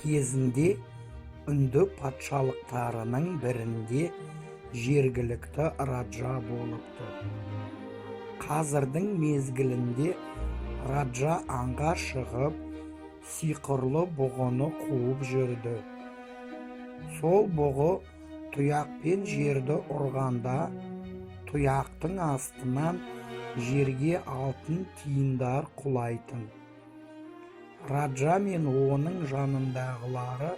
Кезінде Үнді патшалықтарының бірінде жергілікті раджа болыпты. Қазірдің мезгілінде раджа аңға шығып, сиқырлы бұғыны қуып жүрді. Сол бұғы тұяқпен жерді ұрғанда, тұяқтың астынан жерге алтын тиындар құлайтын. Раджа мен оның жанындағылары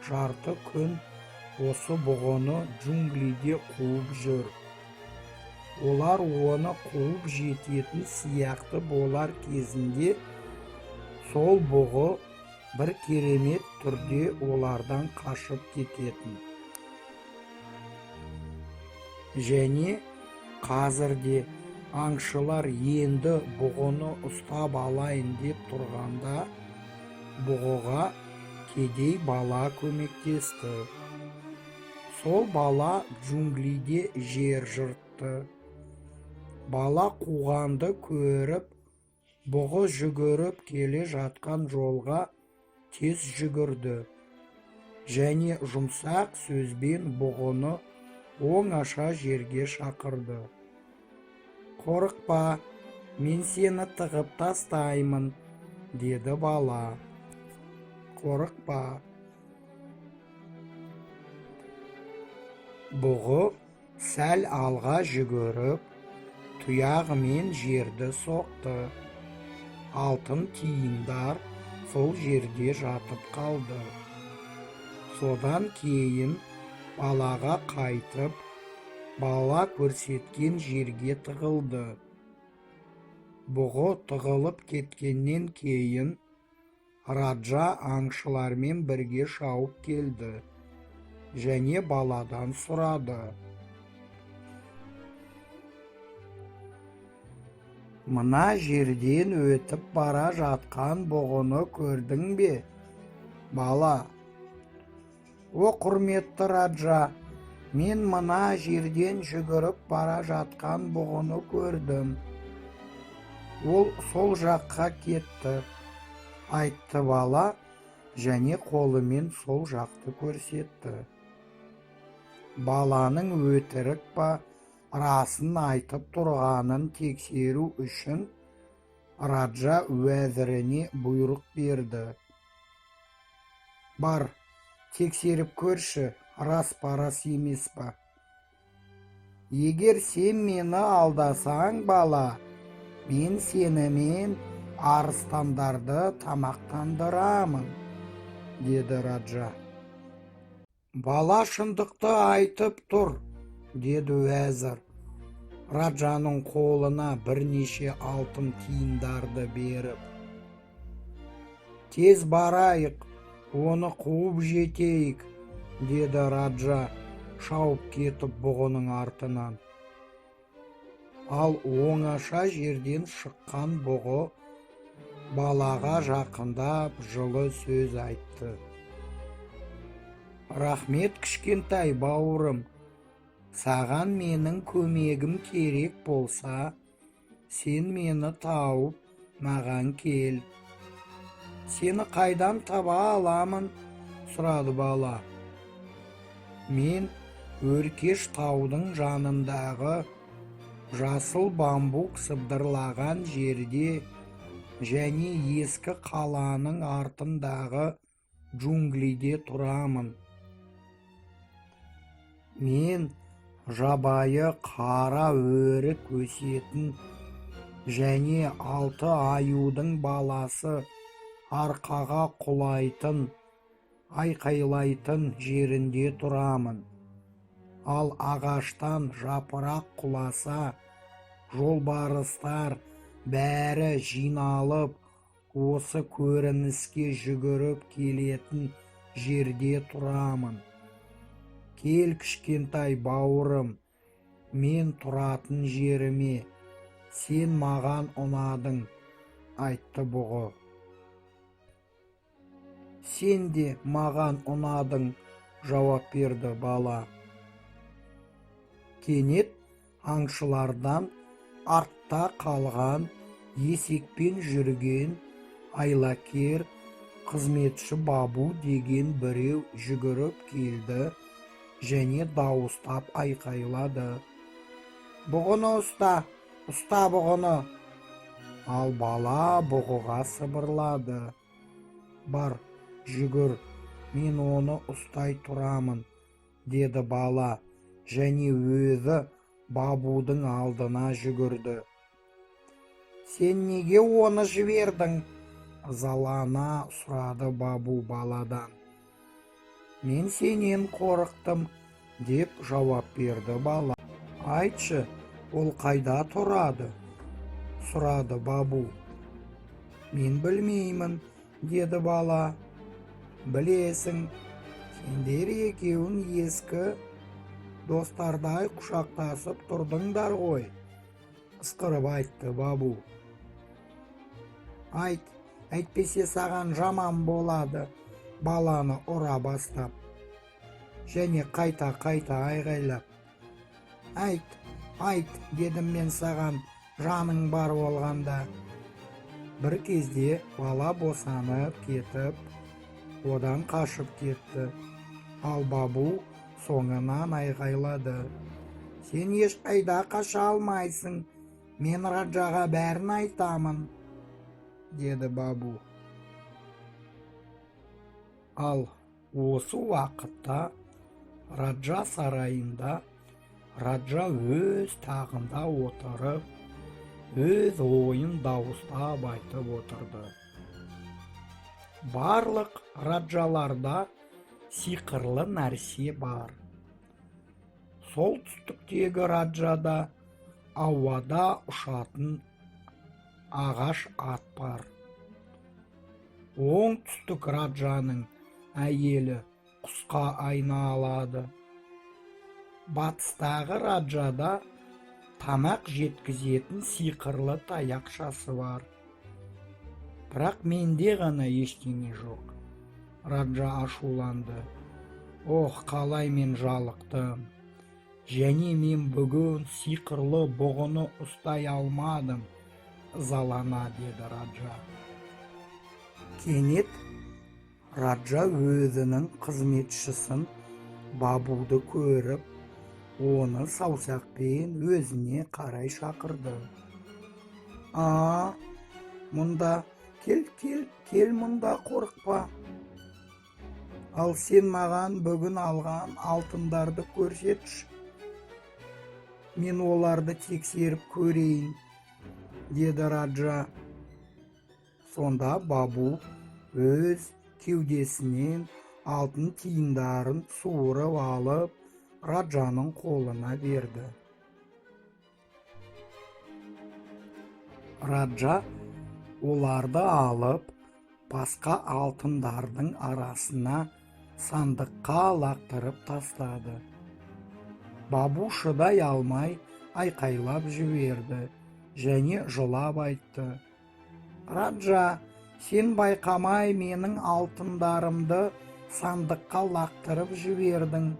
жарты күн осы бұғыны джунглиде қуып жүр. Олар оны қуып жететін сияқты болар кезінде сол бұғы бір керемет түрде олардан қашып кететін. Және қазірде аңшылар енді бұғыны ұстап алайын деп тұрғанда, бұғыға кедей бала көмектесті. Сол бала джунглиде жер жыртты. Бала қуғанды көріп, бұғы жүгіріп келе жатқан жолға тез жүгірді және жұмсақ сөзбен бұғыны оңаша жерге шақырды. «Қорықпа, мен сені тығып тастаймын, – деді бала. – Қорықпа». Бұғы сәл алға жүгіріп, тұяғымен жерді соқты. Алтын тиындар сол жерде жатып қалды. Содан кейін балаға қайтып, бала көрсеткен жерге тығылды. Бұғы тығылып кеткеннен кейін раджа аңшылармен бірге шауып келді және баладан сұрады: «Мына жерден өтіп бара жатқан бұғыны көрдің бе, бала?» «О, құрметті раджа, мен мына жерден жүгіріп бара жатқан бұғыны көрдім. Ол сол жаққа кетті», – айтты бала және қолымен сол жақты көрсетті. Баланың өтірік па, расын айтып тұрғанын тексеру үшін раджа уәзіріне бұйрық берді: «Бар, тексеріп көрші, рас па, рас емес па? Егер сен мені алдасаң, бала, мен сенімен арыстандарды тамақтандырамын», – деді раджа. «Бала шындықты айтып тұр, – деді уәзір, раджаның қолына бірнеше алтын тиындарды беріп. – Тез барайық, оны қуып жетейік», – деді раджа, шауып кетіп бұғының артынан. Ал оңаша жерден шыққан бұғы балаға жақындап, жылы сөз айтты: «Рахмет, кішкентай бауырым. Саған менің көмегім керек болса, сен мені тауып, маған кел». «Сені қайдан таба аламын?» – сұрады бала. «Мен өркеш таудың жанындағы жасыл бамбук сыбдырлаған жерде және ескі қаланың артындағы джунглиде тұрамын. Мен жабайы қара өрік өсетін және алты аюдың баласы арқаға құлайтын, айқайлайтын жерінде тұрамын. Ал ағаштан жапырақ құласа, жолбарыстар бәрі жиналып, осы көрініске жүгіріп келетін жерде тұрамын. Кел, кішкентай бауырым, мен тұратын жеріме. Сен маған ұнадың», – айтты бұғы. «Сен де маған ұнадың», – жауап берді бала. Кенет аңшылардан артта қалған есекпен жүрген айлакер Қызметші Бабу деген біреу жүгіріп келді және дауыстап айқайлады: «Бұғыны ұста, ұста бұғыны!» Ал бала бұғыға сыбырлады: «Бар, жүгір, мен оны ұстай тұрамын», – деді бала және өзі Бабудың алдына жүгірді. «Сен неге оны жібердің?» – ызалана сұрады Бабу баладан. «Мен сенен қорықтым», – деп жауап берді бала. «Айтшы, ол қайда тұрады?» – сұрады Бабу. «Мен білмеймін», – деді бала. «Білесің, сендер екеуің ескі достардай құшақтасып тұрдыңдар ғой», – ысқырып айтты Бабу. «Айт, әйтпесе саған жаман болады!» Баланы ұра бастап және қайта-қайта айғайлап: «Айт, айт дедім мен саған, жаның бар болғанда!» Бір кезде бала босанып кетіп, одан қашып кетті. Ал Бабу соңынан айғайлады: «Сен ешқайда қаша алмайсың, мен раджаға бәрін айтамын», – деді Бабу. Ал осы уақытта раджа сарайында раджа өз тағында отырып, өз ойын дауыстап айтып отырды: «Барлық раджаларда сиқырлы нәрсе бар. Солтүстіктегі раджада ауада ұшатын ағаш ат бар. Оңтүстік раджаның әйелі құсқа айналады. Батыстағы раджада тамақ жеткізетін сиқырлы таяқшасы бар. Бірақ менде ғана ештеңе жоқ». Раджа ашуланды: «Ох, қалай мен жалықтым! Және мен бүгін сиқырлы бұғыны ұстай алмадым», – ызалана деді раджа. Кенет раджа өзінің қызметшісін Бабуды көріп, оны саусақпен өзіне қарай шақырды: «А, мұнда кел, кел, кел мұнда, қорықпа. Ал сен маған бүгін алған алтындарды көрсетші, мен оларды тексеріп көрейін», – деді раджа. Сонда Бабу өз кеудесінен алтын тиындарын суырып алып, раджаның қолына берді. Раджа оларды алып, басқа алтындардың арасына сандыққа лақтырып тастады. Бабу шыдай алмай айқайлап жіберді және жылап айтты: «Раджа, сен байқамай менің алтындарымды сандыққа лақтырып жібердің.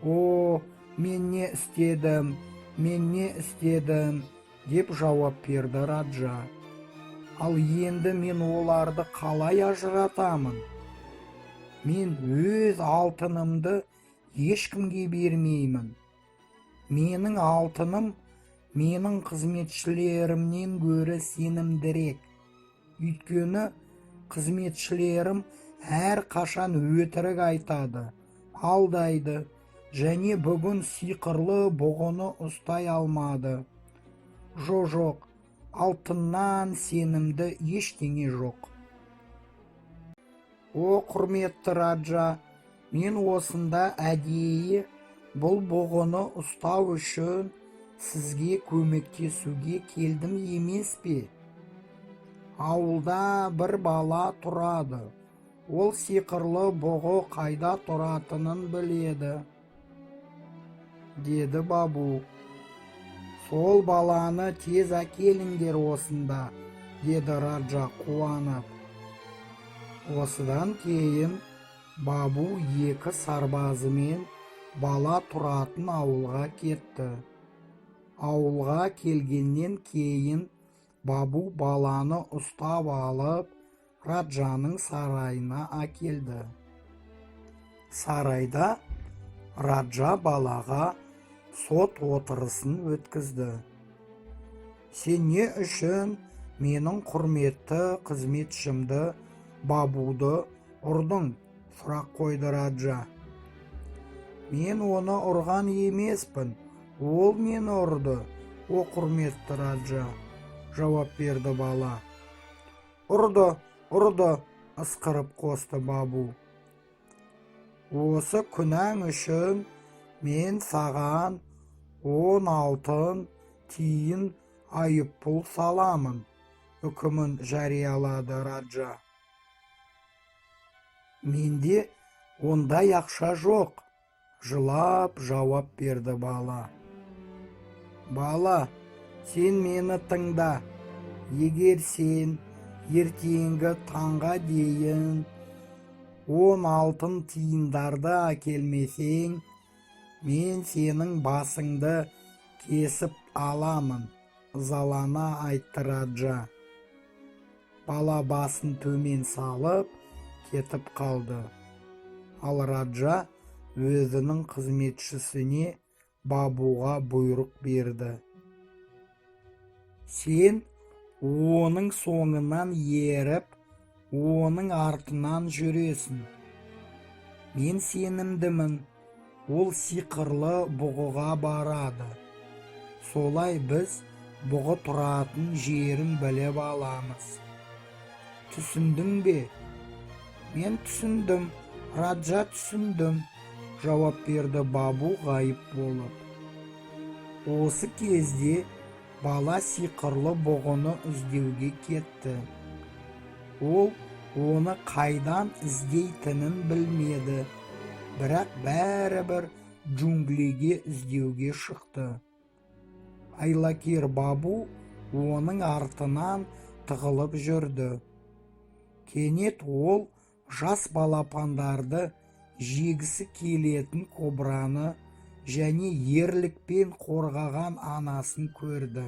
О, мен не істедім, мен не істедім?» – деп жауап берді раджа. «Ал енді мен оларды қалай ажыратамын? Мен өз алтынымды ешкімге бермеймін. Менің алтыным менің қызметшілерімнен гөрі сенімдірек, өйткені қызметшілерім әр қашан өтірік айтады, алдайды және бүгін сиқырлы бұғыны ұстай алмады. Жо-жоқ, алтыннан сенімді ештеңе жоқ». «О, құрметті раджа, мен осында әдейі бұл бұғыны ұстау үшін сізге көмектесуге келдім емес пе? Ауылда бір бала тұрады, ол сиқырлы бұғы қайда тұратынын біледі», – деді Бабу. «Сол баланы тез әкеліңдер осында», – деді раджа қуанып. Осыдан кейін Бабу екі сарбазымен бала тұратын ауылға кетті. Ауылға келгеннен кейін Бабу баланы ұстап алып, раджаның сарайына әкелді. Сарайда раджа балаға сот отырысын өткізді. «Сен не үшін менің құрметті қызметшімді, Бабуды ұрдың?» – сұрақ қойды раджа. «Мен оны ұрған емеспін, ол мені ұрды, о құрметті раджа», – жауап берді бала. «Ұрды, ұрды!» – ысқырып қосты Бабу. «Осы күнәң үшін мен саған 10 алтын тиын айыппұл саламын», – үкімін жариялады раджа. «Менде ондай ақша жоқ», – жылап жауап берді бала. «Бала, сен мені тыңда. Егер сен ертеңгі таңға дейін 10 алтын тиындарды әкелмесең, мен сенің басыңды кесіп аламын», – ызалана айтты раджа. Бала басын төмен салып кетіп қалды. Ал раджа өзінің қызметшісіне, Бабуға бұйрық берді: «Сен оның соңынан еріп, оның артынан жүресің. Мен сенімдімін, ол сиқырлы бұғыға барады. Солай біз бұғы тұратын жерін біліп аламыз. Түсіндің бе?» «Мен түсіндім, раджа, түсіндім», – жауап берді Бабу ғайып болып. Осы кезде бала сиқырлы бұғыны іздеуге кетті. Ол оны қайдан іздейтінін білмеді, бірақ бәрібір джунглиге іздеуге шықты. Айлакер Бабу оның артынан тығылып жүрді. Кенет ол жас балапандарды жегісі келетін кобраны және ерлікпен қорғаған анасын көрді.